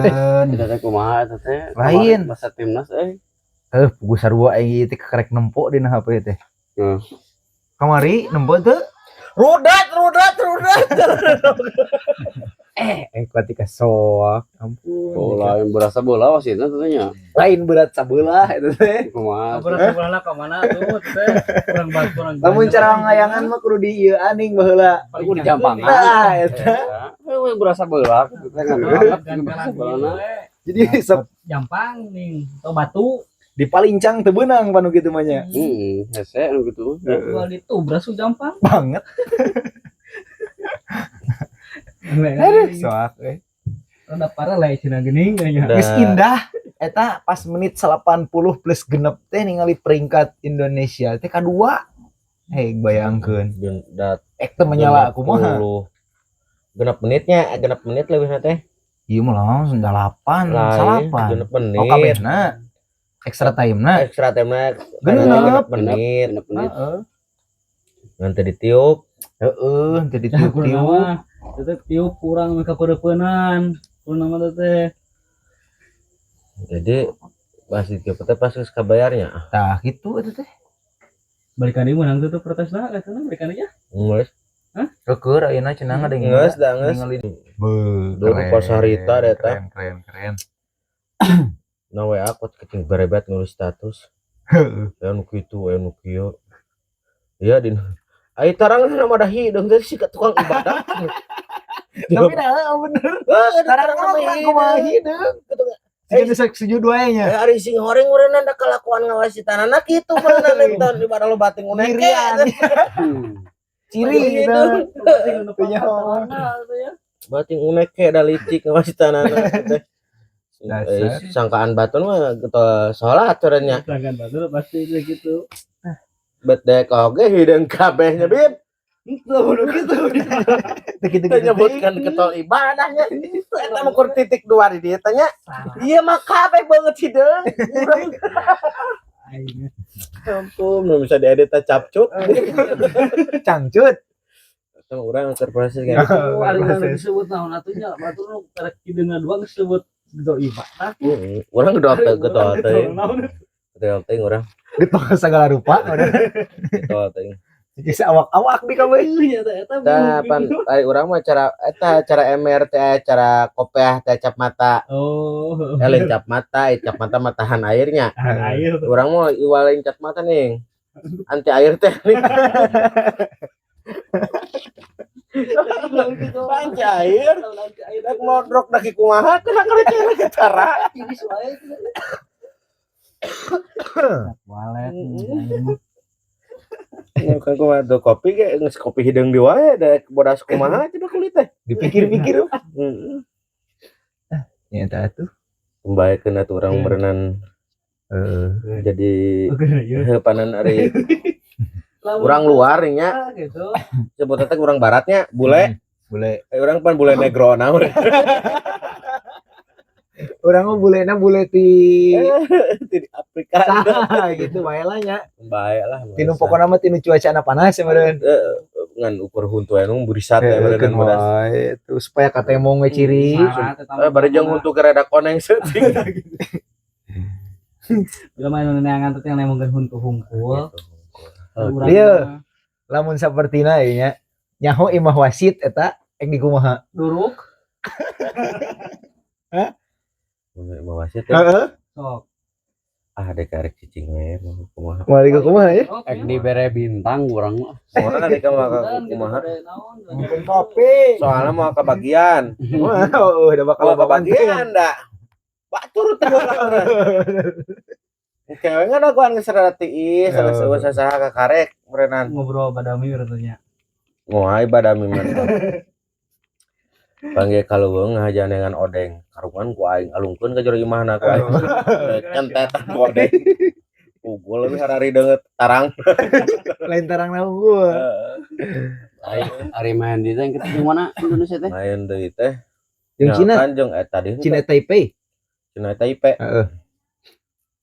Meureun. Kita teh kumaha eta teh? Lain. Masa timnas euy. Eh, puguh sarua aing ieu teh karek nempo dina HP teh. Heeh. Kamari nempo teu? Rudat, rudat, rudat. Eh, ketika soak. Ampun. Bola yang berasa bola wasitna tentunya. Lain berat sabelah eta teh. Kumaha? Berat sebelah ka mana tuh teh, kurang bantu, kurang. Lamun cara ngayangan mah kudu di ieu aning baheula. Kudu dijampangan. Nah, eta. Eta berasa bola kita kan banget berasa bolana. Jadi sep Jampang nih atau batu. Dipalincang teu beunang panu kitu mah nya. Heeh, hese nu kitu. Jual itu berasa jampang. Banget. Aduh, soak eh. Rada parah lah cenah geuning kayaknya. Geus indah eta pas menit 80 plus genep teh ningali peringkat Indonesia teh kadua. Hei, bayangkeun. Dat Ek teu menyala kumaha. 6 menitnya, 6 menit lebih teh. Ieu mah langsung dalapan, Lain, salapan. 6 menit. Oh, kabehna. Extra time-na. Extra time na 6. 6 menit. 6 menit. Heeh. Nanti ditiup. Heeh, teu Kurang ditiup-tiup. Mah teh tiup kurang mereka keureupeunan. Kurang nama teh. Jadi pas ditiup teh pas geus kabayarnya. Tah kitu eta teh. Balikan deui meunang tuh protesna katana, balikan aja. Geus. Keukeur ayeuna cenah ngadeng. Geus da geus. Beuh, Duh, pas harita deh, eta. Keren, keren, keren. Na WA aku kecing berebet nulis status. Heeh. Aya nu kitu, aya nu kieu. Iya din. Ai tarang nama da hideung teh si tukang ibadah. Tapi nah bener. Heeh, Tarang mah kurang kumaha hideung. Siga nu sok sujud wae nya. Eh, ari sing horeng meureunna da kalakuan ngawasitanana kitu meureunna nonton ibadah lo bating uneke. Ngirian. Ciri gitu. Punya. Bating uneke da licik ngawasitanana teh. Dasar. Eh, sangkaan batur mah getol salat nya. Sangkaan batur pasti kayak gitu. Bet dek oge hideung kabehnya, Bib. Itu gitu. Teu kitu-kitu. Teu nyebutkan getol ibadahnya. Eta mah kur titik dua di dieu teh nya. Iya mah kabeh banget hideung. Urang Aing. ampun, nu bisa diedit teh capcut. Cangcut. Eta mah urang keur proses kayak gitu. Oh, ari nu disebut naon atuh nya, batur nu karek hideungna dua geus disebut getol ibadah. Heeh. Urang getol teh, getol teh. Getol teh urang. Getol segala rupa udah. Getol teh. Geus awak-awak di kabeh. Iya eta eta. Tah pan ari urang mah cara eta cara MR teh, cara kopeah teh, cap mata. Oh. Eh, lain cap mata, eh, cap mata mah tahan airnya. Air. Urang mau iwalain cap mata nih. Anti air teh nih. Anti air. Dak modrok daki kumaha kena kena cara. Tiris wae. Walet. Kan kumaha tuh kopi ge geus kopi hideung di wae da bodas kumaha coba kulit teh. Dipikir-pikir. Heeh. Ya eta tuh. Baekeun atuh urang meureunan Heeh. jadi Oke, iya. panan ari urang luar nya. Gitu. Sebutnya teh urang baratnya bule. Bule. Eh, urang pan bule negro naon. Urang mah bulena bule ti di Afrika. Tah gitu wae lah nya. Bae lah. Tinu pokona mah tinu cuacana panas ya meureun. Eh, ngan ukur huntu anu burisat ya meureun bodas. Wae tuh supaya katemong we ciri. Eh, bari jeung huntu ke rada koneng seutik. Bila main neangan teh yang nemongkeun huntu hungkul. Gitu. Iya. Lamun sapertina ieu nya. Nyaho imah wasit eta ek di kumaha? Duruk. Hah? Mun imah wasit ya. Heeh. Sok. Ah, dek arek cicing we mau kumaha. Moal di kumaha ya? Sok, Ek ya. dibere bintang urang mah. Orang dek mah Dan gitu, kumaha. pada naon, Kopi. Soalnya mau kebagian. Wah, oh, udah bakal Mau kebagian dah. Batur teh urang. Kewe kan aku geus rada tiis, sanes eueuh sasaha kakarek meureunnan. Ngobrol badami berarti. Moal badami mah. Panggil kaleuweung ngahajan dengan odeng. Karungan ku aing alungkeun ka jero imahna ku aing. Nyentetan ku odeng. Pukul lebih harari deungeut tarang. Lain tarang naon gua. Ari ari main di teh yang ketiga mana Indonesia teh? Main deui teh. Jeung Cina, Kan jeung eta tadi Cina Taipei. Cina Taipei. Heeh.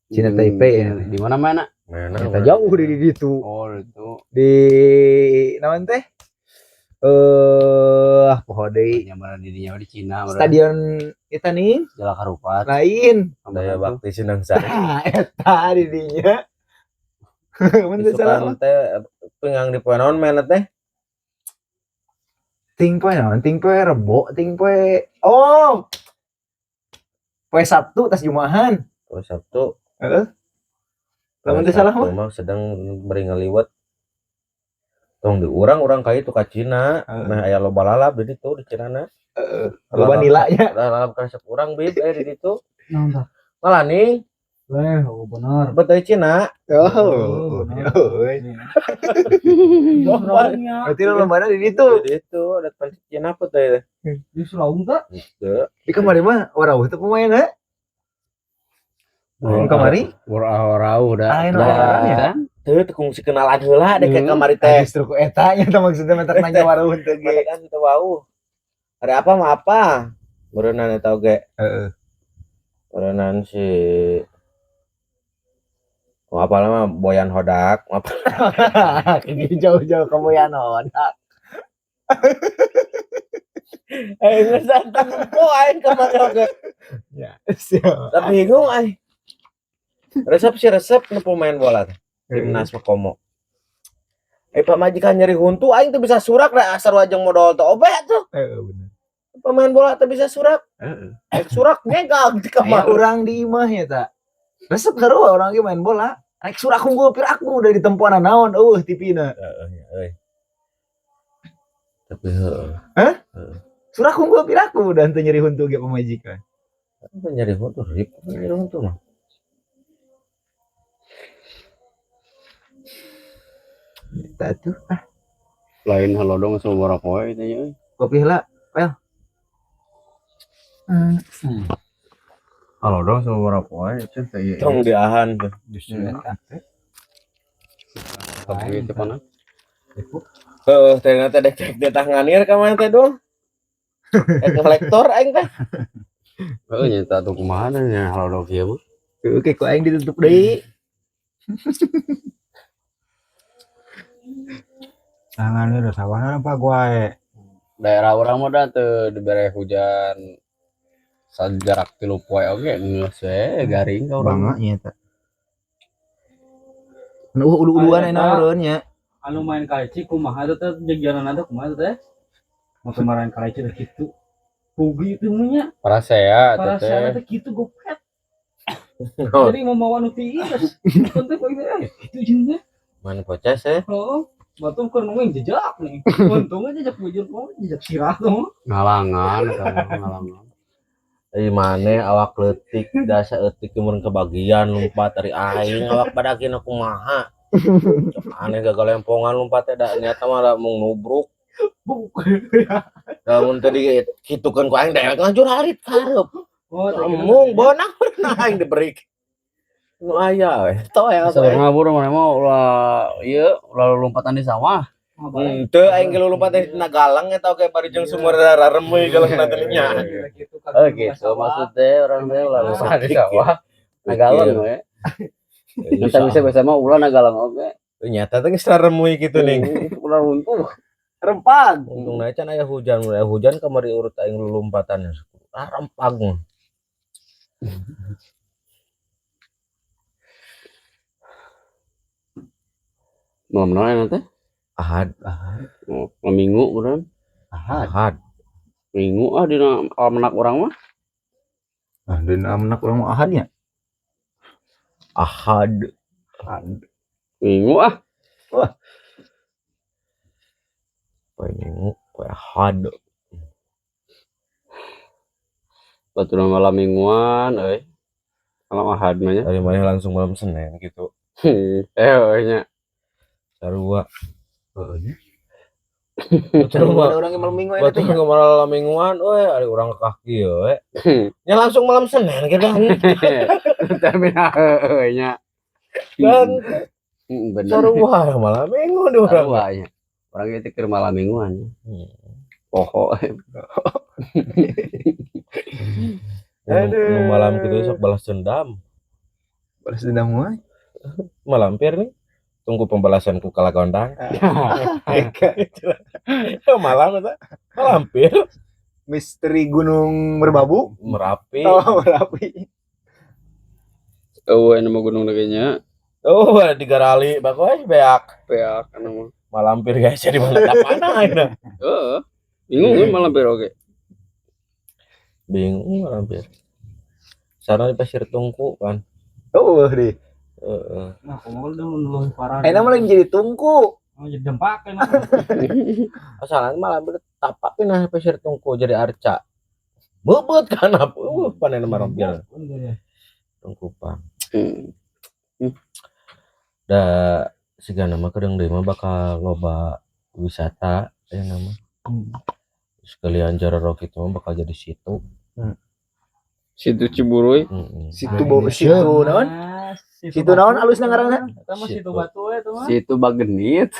Cina Taipei ya. Di mana mana? Mana? Eta jauh di ditu. Oh, itu. Di naon teh? Poho deui. Nyamaran dirinya di Cina. Stadion eta nih Jalak Harupat. Lain. Daya Bakti Sinangsari. Nah, eta di dinya. Mun teu salah Isukan teh pengang di poe naon mainna teh? Ting poe naon? Ting poe Rebo, ting poe. Oh. Poe Sabtu tas Jumahan. Poe Sabtu. Heeh. Lamun teu salah mah. Mah sedang bari ngaliwet. Tong di urang-urang ka itu ka Cina, meh aya loba lalap di ditu di Cina na. Heeh. Loba nila nya. Lalap karesep urang bib aya di ditu. Naon tah? Malaning. Eh, oh benar. Betul Cina. Oh. Berarti lu lombana di ditu. Di ditu ada pancit Cina apa teh? Di Sulaung tah? Henteu. Di kamari mah warauh teu pemain ha? Kamari? Warauh dah. Lain orang ya. Teu teu kungsi kenalan heula dek ke kamari teh. Justru ku eta nya tah maksudna mentak nanya warauh teu ge. Kan teu wauh. Ada apa mah apa? Meureunnan eta oge. Heeh. Meureunnan si mau apa lama Boyan Hodak, apa? Jauh-jauh ke Boyan Hodak. Eh, geus datang po aing kamari oge. Ya, siap. Tapi bingung aing. Resep si resep nu pemain bola teh. Timnas mah komo. Pak majikan nyeri huntu aing teu bisa surak da asar wajeng modal teh obe tuh. Heeh, bener. Pemain bola teu bisa surak. Heeh. Surak nyegang di kamar. Urang di imah ya ta. Resep sarua urang ge main bola. Rek surak unggul piraku udah ditempuan naon eueuh TV-na. Heeh nya euy. Tapi heeh. Hah? Surak unggul piraku udah henteu nyeri huntu ge pamajikan. Apa nyeri huntu rip nyeri huntu mah. Eta tuh ah. Lain halodong sabaraha poe teh nya euy. Kopi heula, Pel. Halodong sabaraha poe teh ieu. Tong diahan tuh. Justru eta teh. Kopi teh pana. Heeh, ternyata dek dek detah nganir ka mana teh dong. Kolektor aing teh. Heeh nya eta tuh kumaha nya halodong kieu mah. Oke, ku aing ditutup deui. Tangannya udah sawahna apa gua Daerah urang mah da teu dibere hujan sajarak 3 poe oge geus we garing ka urang. Bangga nya eta. Nu ulu-uluan enak meureun nya. Anu main kaleci kumaha teh jajanan teh kumaha teh? Mau kemarin kaleci teh kitu. Pugi teh nya. Parasea teh. Parasea teh kitu gopet. Jadi mau mawa nu tiis. Teh poe teh kitu jeung teh. Main poces ya. Heeh. Batu keur nungguin jejak nih. Untungnya jejak bujur kok, jejak sirah tuh. Ngalangan eta mah ngalangan. Dari maneh awak leutik dasa eutik mun kebagian lompat dari aing awak badagina kumaha. Aneh gagal lempongan lompat teh da niatna mah da mung nubruk. Lamun tadi kitukeun ku aing daek ngajur harit kareup. Oh, mung beunang pernah aing diberi. Nu aya we. Toel. Sabar ngabur maneh mah ulah ieu ulah lompatan di sawah. Henteu aing ge lompatan dina galang eta oge bari jeung sumur raremeuy galangna teh nya. Oh gitu maksudnya orang teh ulah lompatan di sawah. Nagalang we. Entah bisa-bisa mah ulah nagalang oge. Nyata teh geus raremeuy kitu ning. Ulah runtuh. Rempag. Untungna can aya hujan, mun aya hujan kamari urut aing lulumpatan. Ah rempag. Malam naon teh? Ahad. Oh, malam Minggu urang. Ahad. Ahad. Minggu ah dina almanak urang mah. Ah dina almanak urang mah Ahad nya. Ahad. Ahad. Minggu ah. Wah. Poe Minggu, poe Ahad. Baturan malam mingguan euy. Malam Ahad mah nya. Dari mana langsung malam Senin gitu. Eh nya. Sarua. Heeh nya. Sarua. Ada orang yang malam minggu eta Batu teh. malam mingguan euy, ari urang ke kaki we. Nya langsung malam Senin gitu. Tapi heueuh nya. Dan bener. Sarua malam minggu di urang. Sarua nya. Urang ieu teh keur malam mingguan. Poho. Nu malam kitu sok balas dendam. Balas dendam wae. Malampir nih. Tunggu pembalasanku kalah gondang. Malam eta. Malampir Misteri Gunung Merbabu. Merapi. Oh, Merapi. Eueuh anu mah gunung lagi nya. Oh, di Garali bagus beak. Peak anu mah. Malampir guys jadi mana tapana ayeuna. Heeh. Bingung we malampir oge. Bingung malampir. Sana di Pasir Tungku kan. Oh, deh. Heeh. Nah, kumaha udah leuwih parah. Enak mah lain jadi tungku. Oh, jadi dempak emang. Asalnya malampir tapak pindah Pasir Tungku jadi arca. Bebet kan apa? Panen malampir. Tungku pan. Da sigana mah kedeung deui mah bakal loba wisata ya nama. Sekalian jarorok itu mah bakal jadi situ. Situ Ciburuy. Situ bau situ naon? Situ naon alusna ngaranna? Eta mah situ batu we eta mah. Situ Bagenit.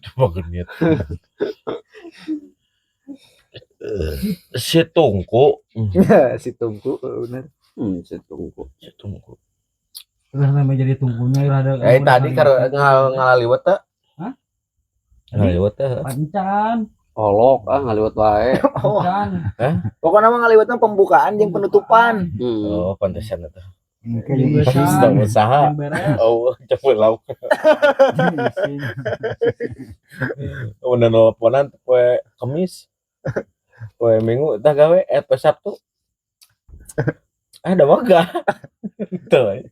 Coba genit. Si Tungku. Si tungku bener. Si Tungku. Si Tungku. Udah sampai jadi tungkunya udah ada. Tadi kalau ngalaliwet teh. Hah? Ngaliwet teh. Pancan. Olok ah ngaliwet wae. Oh, Pancan. pokoknya mah ngaliwetna pembukaan jeung penutupan. Oh, pantesan eta. Mungkin Sedang usaha. Oh, coba lauk. Udah nelponan poe Kamis. Poe Minggu tah gawe poe Sabtu. Ada moga. Tuh.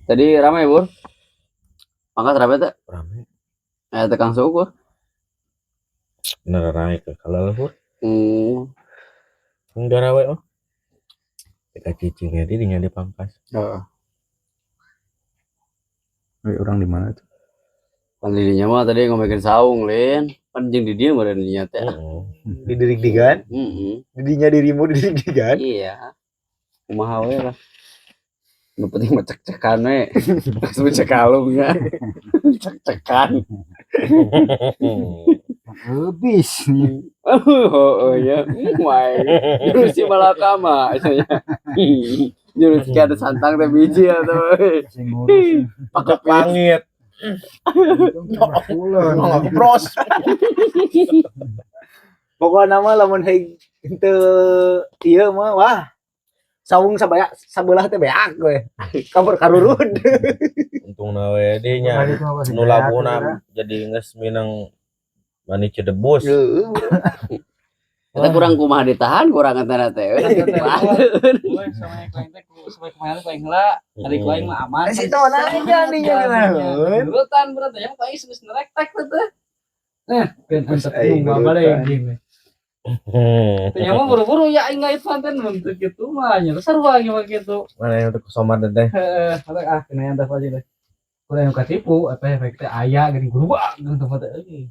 Tadi ramai, Bur. Pangkat rame teh? Rame. Tekang suku. Bener naik ke kalau luhur. Enggak rawe oh. Kita cicingnya di dinya di pangkas. Heeh. Orang di mana tuh? Pan didinya mah tadi ngomongin saung, Lin. Pan jeung di dieu meureun dinya teh. Didirik-digan. Heeh. Didinya dirimu didirik-digan. Iya. Kumaha we lah. Nu penting mah cek-cekan we. Langsung cek kalung ya. Cek-cekan. Habis. Oh, ya. Wae. Jurus si Malaka mah cenah. Jurus ki ada santang teh biji atau Sing ngurus. pakai Langit. Pulang. Bros. Pokoknya mah lamun hei henteu ieu mah wah. Saung sabaya sabelah teh beak we. Kabur karurud. Untung nawe dinya nu labuna jadi geus minang mani cedebus. Heeh. Kita kurang kumaha ditahan kurang eta teh. Gue sama yang lain teh sama kemarin paling heula, hari lain mah aman. Si tona aja dinya gimana? Urutan berarti yang paling geus nerek tek teh. Nah, ben Terus aing balik urutan. gini. Tanya mah buru-buru ya aing ngait panten mun teu kitu mah nya sarua lagi mah kitu. Mana yang untuk somar teh? Heeh, ah kena yang aja deh. Kurang yang katipu, apa efek teh aya geuning gerubak geuning tempat teh euy.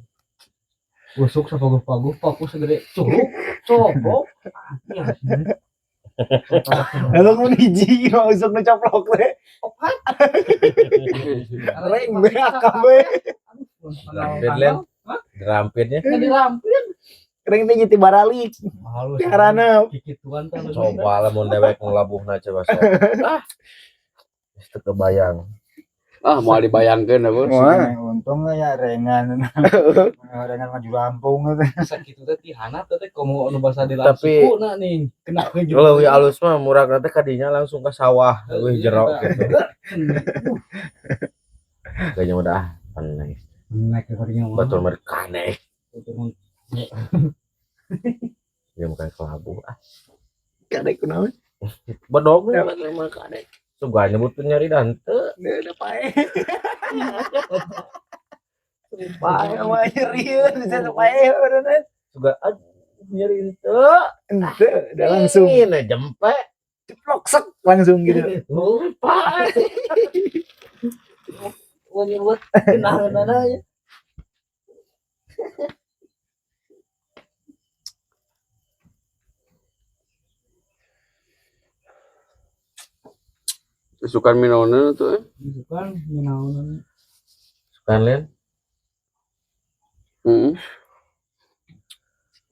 Busuk sapaguh-paguh paku segede curug, coplok. Ya, Lalu mun hiji mah usuk nu coplok teh. opat. Reng beak kabeh. Rampir Len. Dirampirnya. Jadi rampir. Reng teh jadi baralik. Halus. Karena Kikituan teh Coba lah mun dewek ngelabuhna coba sok. Ah. Geus teu kebayang. Ah, mau dibayangkeun Bur. Wah. Untung ya rengan. Rengan maju Lampung teh. Sakitu teh tihana teh komo nu basa di Tapi- suku na nih. Kena ke juga. Leuwih alus mah murag teh kadinya langsung ke sawah, leuwih jero gitu. Kayaknya udah ah, panas. Naik ke kadinya mah. Batur mah kanek. Batur mah. Ya bukan kelabu ah. kadek kunaon? Bedog nih batur mah kanek. Suga nyebut nyari dan teu. Udah pae. Pae mah nyerieun bisa teu pae beneran. Suga nyeri teu. Ente udah langsung Ini jempe. ceplok sek langsung gitu. Lupa. Wah nyebut kenaheunana ya. Sukan minona tuh. Sukan minaonan. Sukan Len. Heeh.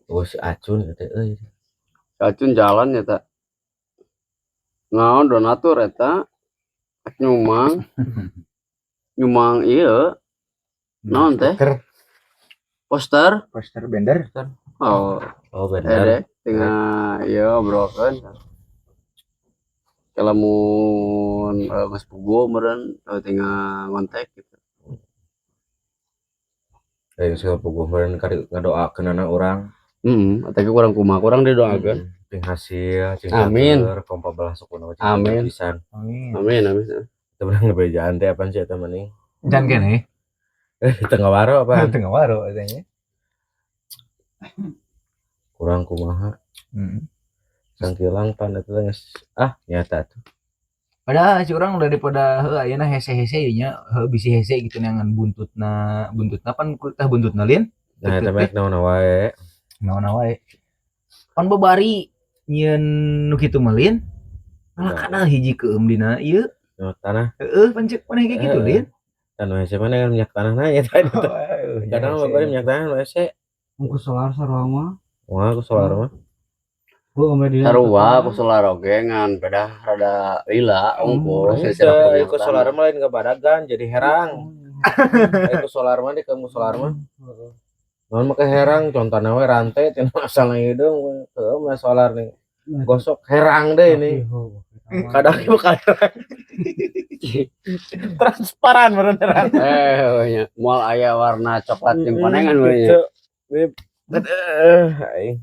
Oh si Acun itu euy. Acun jalan ya tak. Naon donatur eta nyumang. Nyumang ieu. Naon teh? Poster. Poster bender. Oh, Oh bener. deh tinggal ieu obrolkeun. Lamun geus puguh meureun tinggal ngontek gitu. Eh geus puguh meureun kari ngadoakeun anak urang. Heeh, eta ge kurang kumaha kurang didoakeun. Cing hasil, cing Amin. catur, kompa belah sukuna mah cing Amin. pisan. Amin. Amin amin. Teu meunang ngebejaan teh apaan sih eta mending. Jangan kene. Tengah waro apaan? Tengah waro katanya. Kurang kumaha. Heeh. Sangkilang pan eta teh geus ah nyata tuh. Padahal si urang daripada heuh ayeuna hese-hese ieu nya, heuh bisi hese gitu neangan buntutna, buntutna pan tah buntutna lin. Nah eta mah naon wae. Naon wae. Pan babari nyieun nu kitu mah lin. Malah kadal hiji keum dina ieu. Minyak tanah. Heeh, pan ceuk maneh ge kitu lin. Kan hese mana kan minyak tanah na ya tadi. Kadang babari minyak tanah nu hese. Ku solar sarua mah. Wah, ku solar mah. Sarua ku solar oge ngan pedah rada lila ongko Hese ku solar mah lain kebadagan jadi herang. Ku solar mah di kamu solar mah. Naon make herang contohna we rantai cenah asal hidung heuh mah solar nih. Gosok herang deh ini. Kadang bakal herang. Transparan beneran. Nya moal aya warna coklat jeung konengan we nya. Gitu. Aing.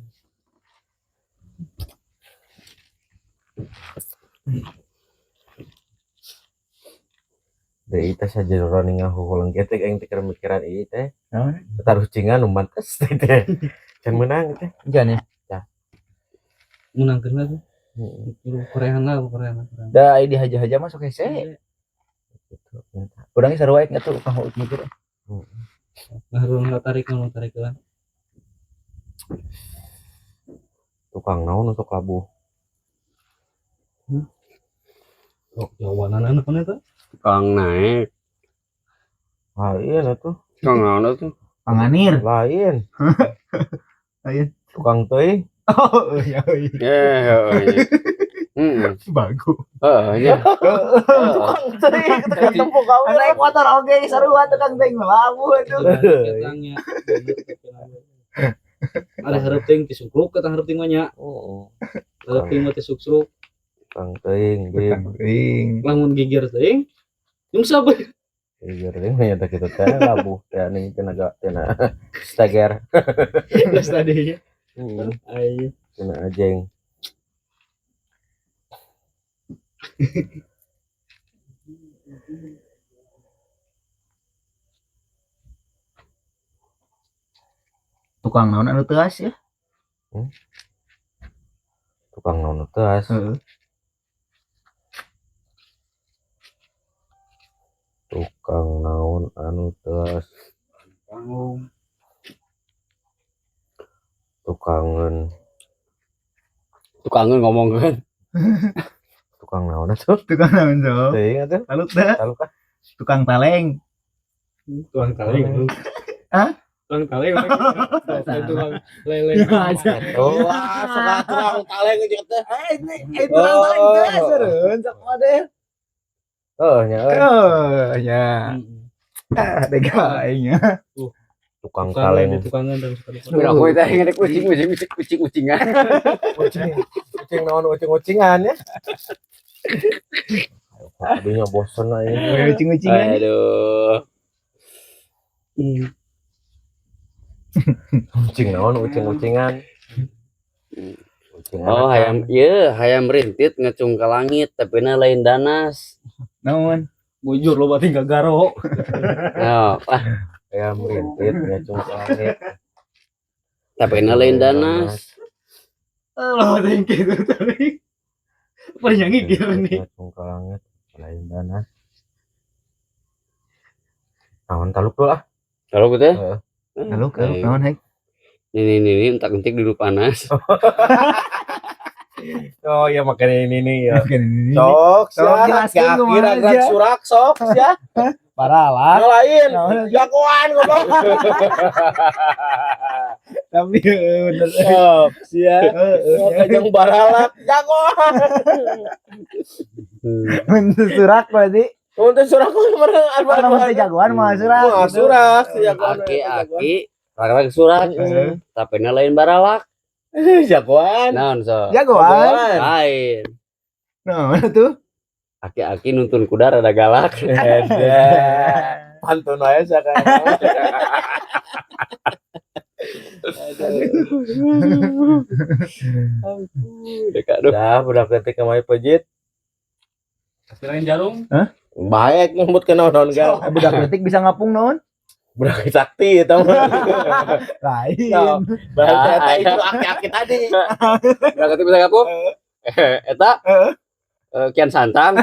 Deui teh sajeroning ngahuhuleung teh aing teh keur mikiran ieu teh. Naon? Taruh cingan nu mantes teh. Can meunang teh. Jangan ya. Menangkeun lah tuh. Heeh. Korean lah, Korean. Da aya dihaja-haja mah sok hese. Gitu. Nyata. Urang ge sarua nya tuh kang mikir. Nah, ruang tarik nggak tarik lah. Tukang naon untuk labuh. Oh, jawaban anak mana tuh? Tukang naik. Lain atuh. Tukang naon tuh? Panganir. Lain. Lain. Tukang teuing. Oh iya iya. Heeh. Heeh. Bagus. Heeh nya. Tukang teuing tukang tempo gawe. Naik motor oge sarua tukang teuing labuh atuh. Ketangnya. Ada hareup teuing ti sukruk ketang hareup teuing mah nya. Heeh. Hareup teuing mah ti sukruk. Tukang teuing, Bib. Tukang teuing. Lamun gigir teuing. Nyungsep. Gigir teuing mah nyata kitu teh labuh teh ning tenaga tina steger. Geus tadi. Heeh. Ai. Tina ajeng. Tukang naon anu teuas ya? Tukang naon nu teuas. Heeh. Tukang naon anu teuas. Tukangeun. Tukangeun ngomongkeun. Tukang naon atuh? Tukang naon sok? Teuing atuh. Taluk teh. Taluk ah. Tukang taleng. Tukang taleng. Hah? Tukang taleng. Tukang lele. Oh, ah, sok tukang taleng jeung teh. Eh tukang taleng teh seureun sok mah deh. Heuh nya euy. Oh nya. Ah, dega aing nya. Tukang kaleng. Tukangan dan Udah aku teh ngedek kucing kucing kucing kucing kucingan. Kucing. Kucing naon ucing-ucingan ya. Aduh nya bosen aing. Ucing-ucingan. Aduh. Ucing naon ucing-ucingan. Ucing Oh, hayam ieu hayam rintit ngecung ke langit tapi na lain danas. Naon? Bujur lo berarti gak garo. Nah, ah, Hayam rintit ngecung ke langit. tapi na lain danas. Lo berarti gitu tadi. Pernyanyi gitu nih. Ngecung ke langit lain danas. Naon taluk dulu ah. Kalau gitu ya? Heeh. Taluk, taluk naon hek? Ini entak entik dulu panas. Oh iya makanya ini nih ya. Sok, Sok jelaskeun kumaha aja. Surak sok ya. Parah lah. Lain. Jagoan goblok. Tapi bener. Sok sia. Kajang baralak jagoan. Mun surak berarti. Mun teu surak mah Apa nama teh jagoan mah surak. Wah, surak si jagoan. Aki-aki rak surak. Tapi na lain baralak. Jagoan. Naon so? Jagoan. Lain. Nah, mana tuh? Aki-aki nuntun kuda rada galak. Edan. Pantun aja sekarang. Deka aduh. Dah, budak ketik kemari pejit. Lain jarum. Baik nyebut ke naon gal. Budak leutik bisa ngapung naon? Budak sakti eta mah. Lain. Berarti eta itu aki-aki tadi. Budak leutik bisa ngapung? Eta Kian Santang.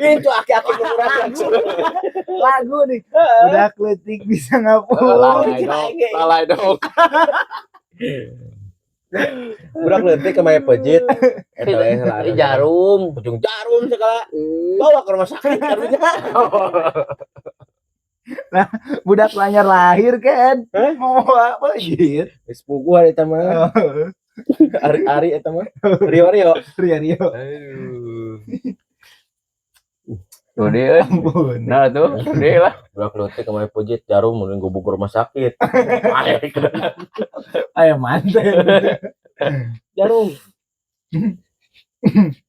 Itu aki-aki kelurahan. Lagu nih. Budak leutik bisa ngapung. Lalai dong. Lalai dong. Budak leutik kemari pejit. Eta we Ini jarum. Ujung jarum segala. Bawa ke rumah sakit karunya. Budak lanyar lahir kan. Mau apa gitu. Geus puguh ari eta mah. Ari-ari eta mah. Rio-rio. Ria Rio. Aduh. Tuh dia. Ampun. Nah tuh, dia lah. Budak leutik kemari pejit jarum mun gubuk ke rumah sakit. Ayo manten. Jarum.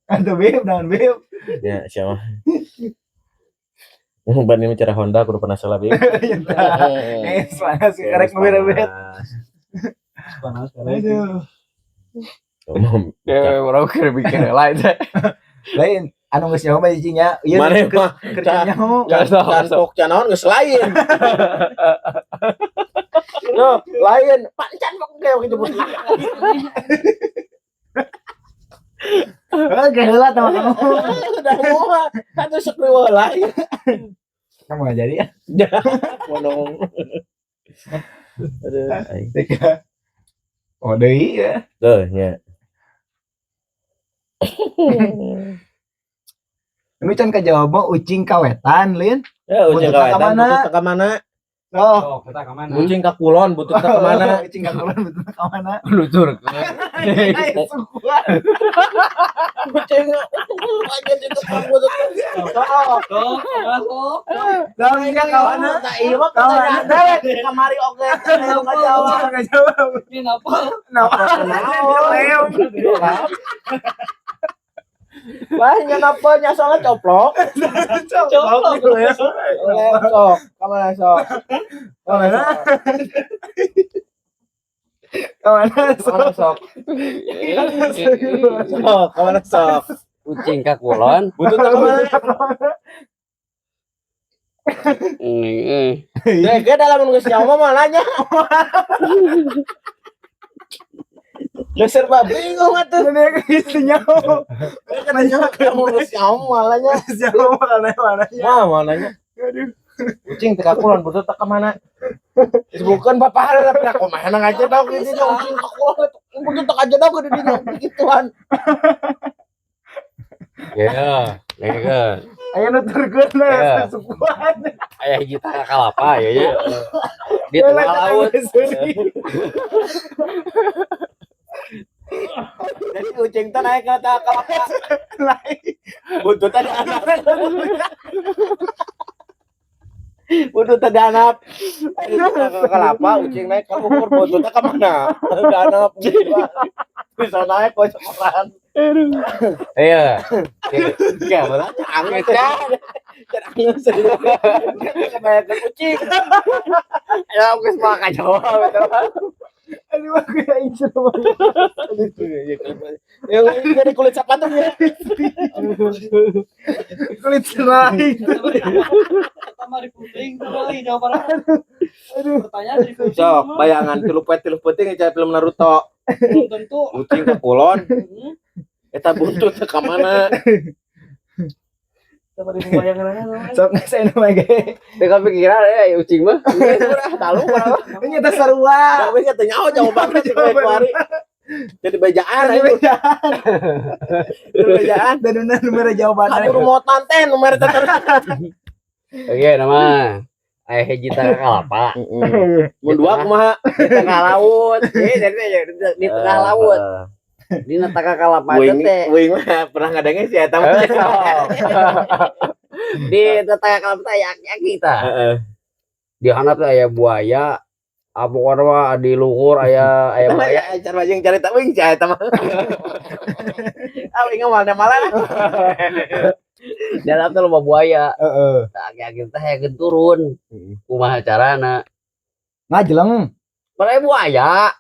Atau beb, naon beb. Ya, siapa? Banding bicara Honda kudu pernah salah beb. Eh, panas karek beb. Panas karek. Aduh. Ya, orang keur mikir lain. Lain anu geus nyaho mah cicingnya. Ieu Mana mah keur nyaho. can pok can naon geus lain. No, lain. Pak can pok ge gitu bos. Heeh, geheula tah kamu. Udah moal. Satu sok lain. Kamu nggak jadi ya? Monong. Aduh. Tiga. Oh, deui ya. Tuh, nya. Ini can kajawab mah ucing kawetan, Lin. Ya, ucing Buntutna ka kawetan, mana? buntutna ka mana? Oh, Oh, kita ke mana? Ucing ka kulon, buntutna ka mana? Ucing ka kulon buntutna ka mana? Lutur. Ay, sukuan. Ucing aja itu kan buntutna. Tuh, masuk. Lah, ka mana? Nah, iya mah Ka mana? kamari oge nggak jawab. Nggak jawab. Ini apa? Kenapa? Lem. Wah, nya napa nya salah coplok. Coplok. Lem sok, ka mana sok? Ka mana? Ka mana? Ka mana sok? Sok, ka mana sok? Ucing ka kulon. Buntutna ka mana? Deh, ge dalam geus nyawa mah nanya. Geus serba bingung atuh. Ini geus nyaho. Nanya kamu geus nyawa malahnya. Nyaho mana mana. Wah, mananya. Aduh. Ucing teh ka kulon buntut teh ka mana? Geus bukan bapak ada tapi aku mah aja dong di dinya ucing ka kulon buntut teh aja dong di dinya gituan. Ya, ya. Aya nuturkeun Ya. lah sukuan. Aya hiji tangga kalapa ya ya. Di tengah laut. Jadi ucing teh naik ke tangga kalapa. Lain. Buntutna di anak. Buntutna di anak. Ke kelapa ucing naik ke luhur buntutna ka mana? Di anak. Bisa naik kok sekolahan. Iya. Ya, malah anget. Anget serius. Kebanyakan kucing. Ya geus mah kajawab eta mah. Aduh aku ya incer banget. Yang dari kulit sepatunya. Kulit serai. Pertama di puting, kembali jawabannya. Aduh. Pertanyaan di puting. Sok, bayangan tilu poe tilu peuting aja film Naruto. Belum tentu. Ucing ke kulon, eta buntut ka mana? Sama di bayangannya sama. Sok ngesain mah ge. Teu kepikiran ya ucing mah. Urang talu urang. Ini teh sarua. Tapi teh nyaho jawabanna sih kayak kuari. Jadi bejaan Jadi aing. bejaan. Jadi bejaan. Dan bener nomor jawabannya. Kabur mau tanten nomor teh terus. Oke, nama. Aya hiji tangkal kalapa. Mun dua kumaha? Di tengah laut. Eh, di tengah laut. Di tangkal kalapa Wing teh. wing mah pernah ngadenge si eta mah. Di tangkal kalapa teh aya aki-aki tah. Heeh. Di handap teh aya buaya. Apa mah di luhur aya aya Eta mah buaya. ya cara jeung carita wing si eta mah. Ah, wing mah malah. Di handap teh loba buaya. Heeh. Tah aki-aki teh hayang turun. Kumaha carana? Ngajeleng. Padahal buaya.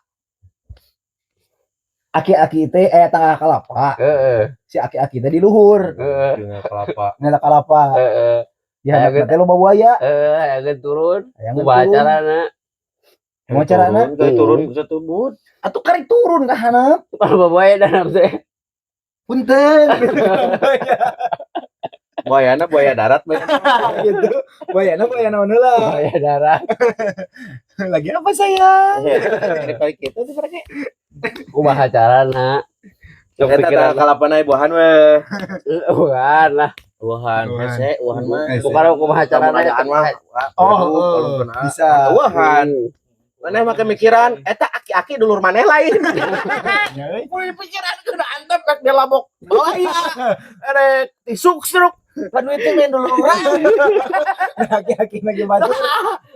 Aki-aki teh aya tangkal kalapa. Heeh. Si aki-aki teh di luhur. Heeh. Dina kelapa. Ngela kalapa. Heeh. Di handap teh loba buaya. Heeh, hayang turun. Hayang Kumaha turun. carana? Kumaha carana? Turun, turun bisa tubut. Atuh karek turun ka handap. Loba buaya dan teh. Punten. Buayana buaya darat bae. Gitu. Buayana buaya naon heula. Buaya darat. Lagi apa saya? Kali kitu tuh mereka. Kumaha carana? Sok Eta pikiran tangkal kalapa na buahan we. bukan lah. Buahan hese, buahan mah. Bukan kumaha carana. Carana mah. Oh, bisa. Buahan. Maneh make mikiran eta aki-aki dulur maneh lain. Ya euy. Mulai pikiran kudu antep rek dilabok buaya. Rek tisuk-sruk. Kan duit teh main dulur urang. Aki-aki lagi batu.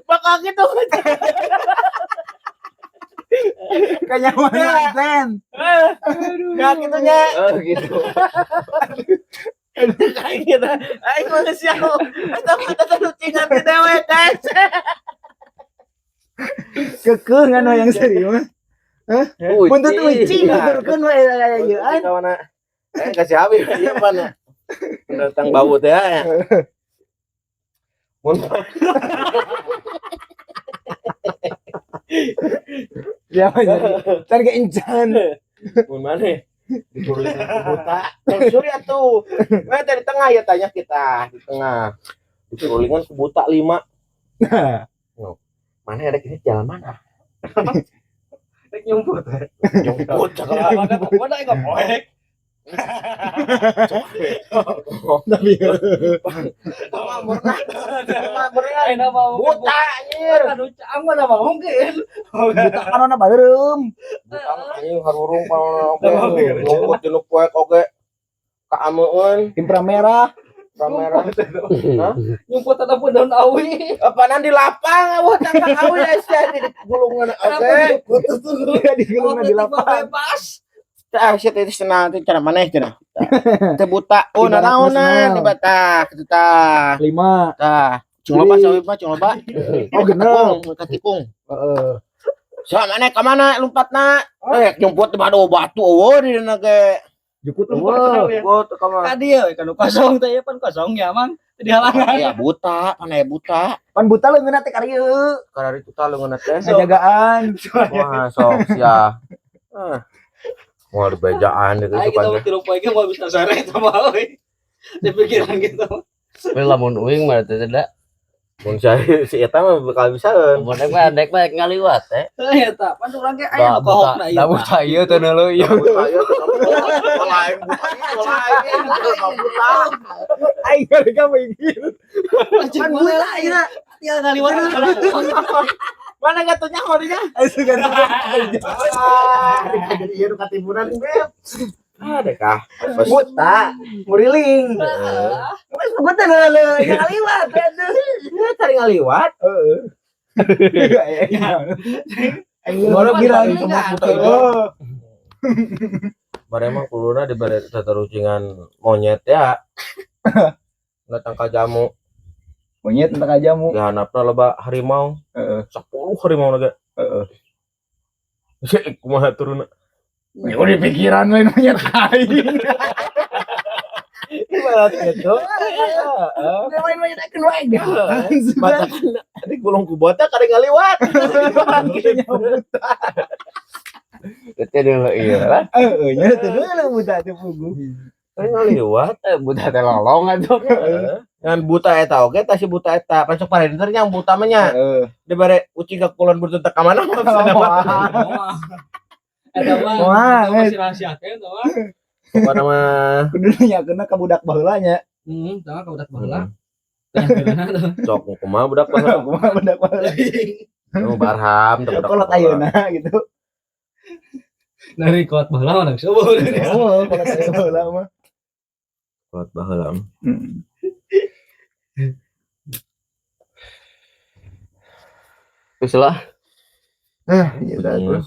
Bakal gitu. Kanyamanan. Ya gitu nya. Oh gitu. Kayak gitu. Aing mah geus siap. Eta mah eta lucingan ti dewek guys. Kekeuh ngan yang serius. Buntut ucing nuturkeun we aya ieu an. Kawana. Eh kasih habis ieu mana. Pendatang bau teh ya. Mun Ya jadi. Tar ge encan. mun maneh diturunin ku buta. Suri atuh. We teh di tengah ya tanya kita di tengah. Diturulingan ku buta 5. Mana ada kita jalan mana? Rek nyumput. Nyumput cakap. Mana enggak poek. Tapi Buta anjir. Aduh, cang mana mah mungkin. buta kanona bareureum. Buta anjing harurung panona oge. Nyumput di nu poek oge. Kaameun Inframerah. kamera. Hah? Nyumput ataupun daun awi. Apaanan di lapang awah tangkal awi sia di gulungan oge. Putus tuh di gulungan di lapang. Bebas. Tah sia teh cenah teh cara maneh cenah. Teh buta. Oh Ibarat nanaonan mesnel. di batah kitu tah. 5. Tah. Cung loba sawi mah cung loba. Oh genep. Katikung. Heeh. Sa maneh ka mana lompatna? Eh nyumput di batu batu eueuh di dina ge. Jukut eueuh. Jukut ka mana? Tadi ya kan kosong teh pan kosong ya mang. Di halangan. Ya buta, pan aya buta. Pan buta leungeunna teh karieu. Karari itu tah leungeunna teh. Ngajagaan. Wah, sok sia. Ah. Mau dibejaan itu Ayo kita mah tilu poe ge moal bisa sare eta mah euy. Di pikiran kita. Tapi lamun uing mah teh da. Mun si eta mah bakal bisaeun. Mun dek mah dek mah ngaliwat teh. Heuh eta, pan urang ge aya nu kohokna ieu. Da buta ieu teh neuleuh ieu. Buta ieu lain buta ieu lain buta. Aing mereka mikir. Pan buta ieu. Tinggal ngaliwat. Mana gatunya ngorinya? Aing suka Jadi ieu nu katibunan beb. Ah dek ah. Buta, nguriling. Wes buta leuleuh ngaliwat atuh. Ya cari ngaliwat. Heeh. Aing Baru kira buta itu. Bare emang kuluna dibere tatarucingan monyet ya. Datang ka jamu. Monyet tentang jamu. Di handapna loba harimau. Heeh. 10 harimau na ge. Heeh. Sih kumaha turunna? Ya udah pikiran lain monyet aing. Ibarat gitu. Heeh. Lain monyet aing wae. Matakan di gulung ku bota kade ngaliwat. Teh deuleuh ieu lah. Heeh, nya teh deuleuh buta teh puguh. Kade ngaliwat. Buta teh lolong atuh. Ngan buta eta oge tah si buta eta. Pan sok parenter yang buta mah nya. Heeh. Dibere ucing ka kulon buntut ka mana mah bisa dapat. Eta mah Wah, masih rahasia eta mah. Pokona mah Kudu nanyakeunna ka budak baheula nya. Heeh, tah ka budak baheula. Sok kumaha budak baheula. Kumaha budak baheula. Nu Barham teh budak. Kolot ayeuna gitu. Dari kolot baheula mah geus eueuh. Oh, kolot ayeuna baheula mah. Kolot baheula. Geus lah. Eh, iya dah tuh.